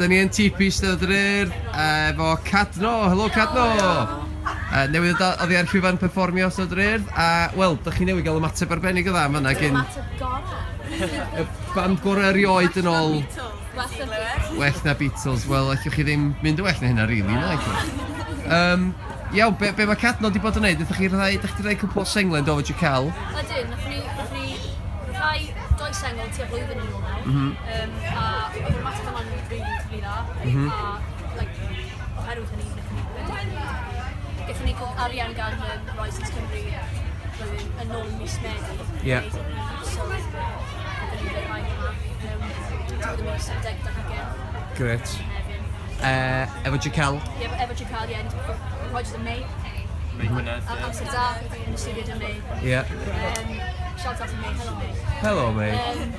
Da ni yn TP Steddfod yr Urdd efo Cadno. Helo Cadno! Uh, newydd dod oddi ar llwyfan perfformio Steddfod yr Urdd a, wel, da chi newydd gael ymateb arbennig o dda yn fanna gyn... Ymateb gorau. Y band gorau erioed yn ôl... Beatles. Well na Beatles. Wel, allwch chi ddim mynd yn well na hynna, really, na, allwch? Um, iawn, be, be mae Cadno wedi bod yn neud? Ydych chi rhai, ydych chi rhai cwpl o senglau yn do fo Jacal? Ydyn, nathon ni, nathon ni rhyddhau doi sengl tua blwyddyn yn ôl nawr. Mm -hmm. um, a oedd yr ymateb yma'n rili, rili dda. Mm -hmm. A, like, oherwydd hynny, nathon ni benderfynu. Gaethon ni cwpl arian gan um, Horizons Cymru blwyddyn yn ôl mis Medi. Yeah. So, nathon ni rhyddhau hwnna mewn diwedd y mis ar 10 Grêt. Uh, efo Jacal? Ie, efo, efo Jacal, ie. Ni 'di rhoi May. May Gwynedd, ie. Amser da, yn y studio 'da May. Ie. Um, shout out to May, hello May. Hello May. Um,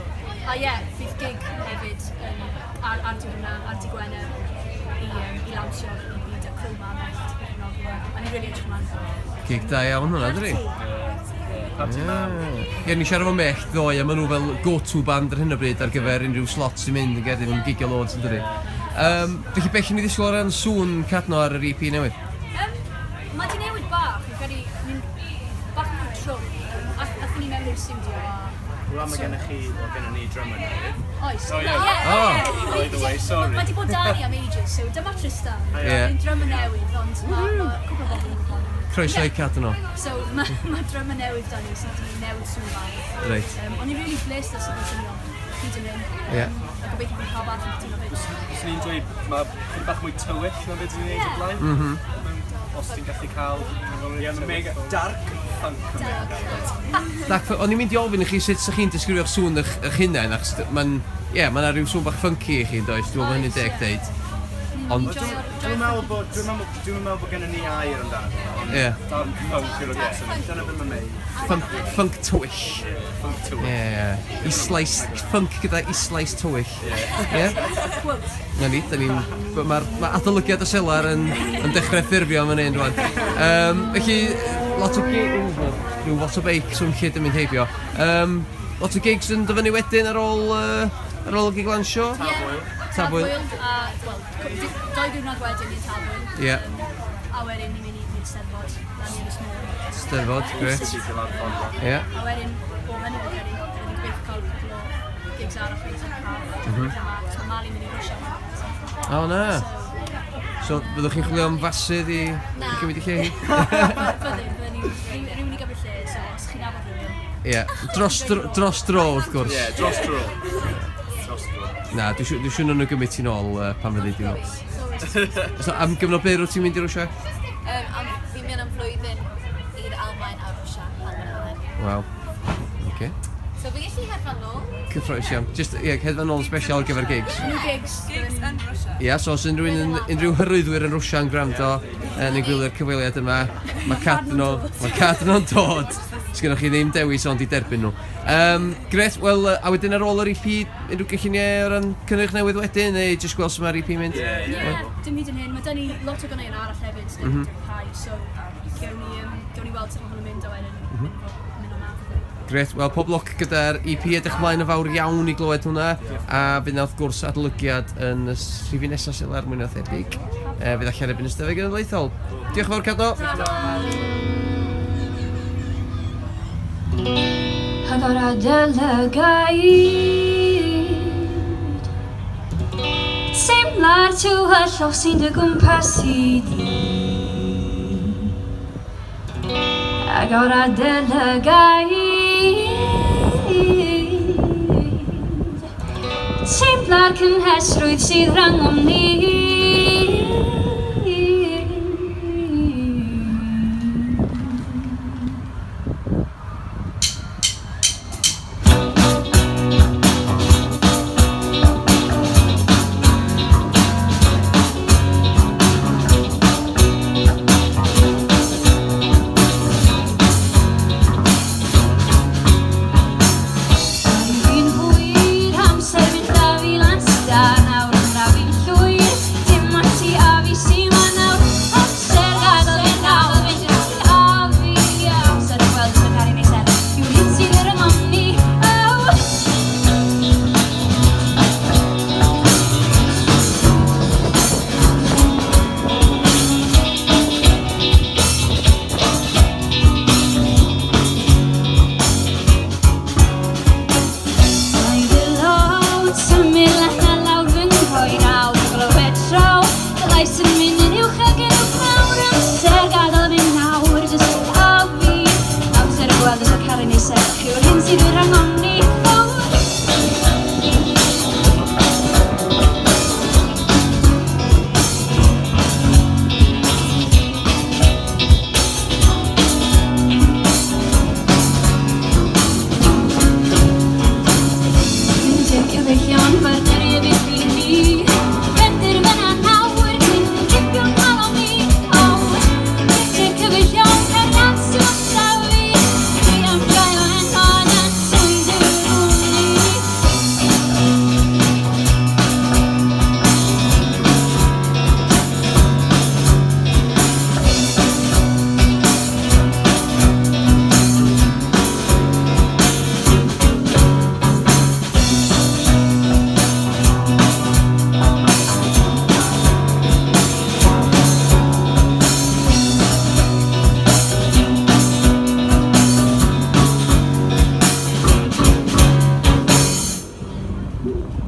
a ie, yeah, fydd gig hefyd um, ar, ar diwrnod yna, ar dy Gwener, i, um, i lawnsio'r EP da Chroma a Mellt i cefnogi. A ni'n rili edrych ymlaen. Gig da iawn hwnna, dydi? Party mawr. Ie, ni'n siarad efo Mellt ddoe, a maen nhw fel go-to band ar hyn o bryd ar gyfer unrhyw slot sy'n mynd yn gerdyn, yn gigio loads yn dydi? Um, felly beth chi'n ei ddisgwyl o ran sŵn Cadno ar yr EP newydd? Um, mae di newid bach, fi'n credu, ni'n bach yn mwy trwm. Um, athyn ni mewn i'r studio a... Wel, mae gennych chi, wel, gennym ni drummer newydd. Oes. Oh, yeah. Yeah, oh. yeah. By the way, sorry. Mae di bod da ni am ages, so dyma Tristan. Yeah. Ni'n drummer newydd, ond mae ma cwpl o bobl yn gwybod. Croeso i Cadno. So, mae ma drummer newydd da ni, so nathon ni newid sŵn bach. Reit. Um, o'n i'n really blessed â sut mae'n swnio hyd yn hyn. Ie. Um, a gobeithio bydd pawb arall yn cytuno 'fyd. Fyswn i'n dweud mae chydig bach mwy tywyll na beth ni'n neud o'r blaen. Mm -hmm. Os ti'n gallu cael... Ie, mae mega dark funk yn mega. Dark funk. O'n i'n mynd i ofyn i chi sut sa'ch chi'n disgrifio'ch sŵn eich, eich hunain, achos mae'n... Ie, yeah, mae'n rhyw sŵn bach funky i chi, yn does? Dwi'n meddwl bod hynny'n deg deud. Ond... Dwi'n meddwl bod, dwi'n meddwl, dwi'n meddwl bod gennym ni air amdano fo, ond Ie. dark funk yw'r bosib. Dyna beth mae'n meud. Funk, funk tywyll. Ie, funk tywyll. Ie, yeah. Islais, funk gyda islais tywyll. Ie. Ie? Quote. Na ni, da ni'n... Mae'r ma adolygiad y selar yn, yn dechrau ffurfio am hyn rwan. Um, felly, lot o gigs... Rhyw lot o beic swnllyd yn mynd heibio. Um, lot o gigs yn dyfynnu wedyn ar ôl, uh, ar ôl y gig lansio? Tafwyl. Tafwyl. A, wel, doi ddiwrnod wedyn i'r Tafwyl. Ie. A wedyn ni'n mynd i'r Steddfod, lan i Ynys Môn. Steddfod, grêt. Ie. A wedyn, o hynny fi'n credu, byddwn ni'n gobeithio cael cwpl o gigs arall yn ystod yr haf. Mm -hmm. Achos mae Mali'n mynd i Rwsia. O na. So, fyddwch chi'n chwilio am fasydd i, i gymryd i lle hi? Fyddwn, byddwn ni, rhywun i gymryd lle, so os chi'n nabod rhywun. Ie, yeah. dros, dro, dros dro wrth gwrs. Ie, yeah, dros dro. Dros dro. Na, dwi'n siŵr dwi nhw'n gymryd ti'n ôl uh, pan fyddi di ôl. So, am gyfnod byr wyt ti'n mynd i Rwsia? Um, am, fi'n mynd am flwyddyn i'r Almaen a Rwsia, hanner hanner. Waw. Oce. So fi gallu hedfan nôl. Cyffrous iawn. Just, ie, yeah, hedfan nôl yn special ar gyfer gigs. New gigs. Gigs yn Rwsia. Ie, yeah, so os unrhyw un, unrhyw hyrwyddwyr yn Rwsia yn gwrando uh, neu'n gwylio'r cyfweliad yma, mae Cadno, mae Cadno'n dod. Sgynnoch chi ddim dewis ond i derbyn nhw. Um, Gret, wel, a wedyn ar ôl yr EP, unrhyw gynlluniau o ran cynnyrch newydd wedyn, neu jyst gweld sut mae'r EP yn mynd? Ie, Ie, yeah, dim hyd yn hyn. Mae da ni lot o ganeuon arall hefyd mm -hmm. So, gewn ni, um, gewn ni weld sut mae hwn yn mynd a wedyn mm -hmm. mynd o'n Gret, wel pob lwc gyda'r EP, edrych ymlaen yn fawr iawn i glywed hwnna, a fydd na wrth gwrs adolygiad yn y rhifyn nesaf Selar mwy na thebyg. E, fydd allan erbyn y Steddfod Genedlaethol. Diolch yn fawr Cadno! Agora dy lygaid Teimla'r tywyllwch sy'n dy gwmpas i di Agora dy lygaid Teimla'r cynhesrwydd sydd rhyngom ni.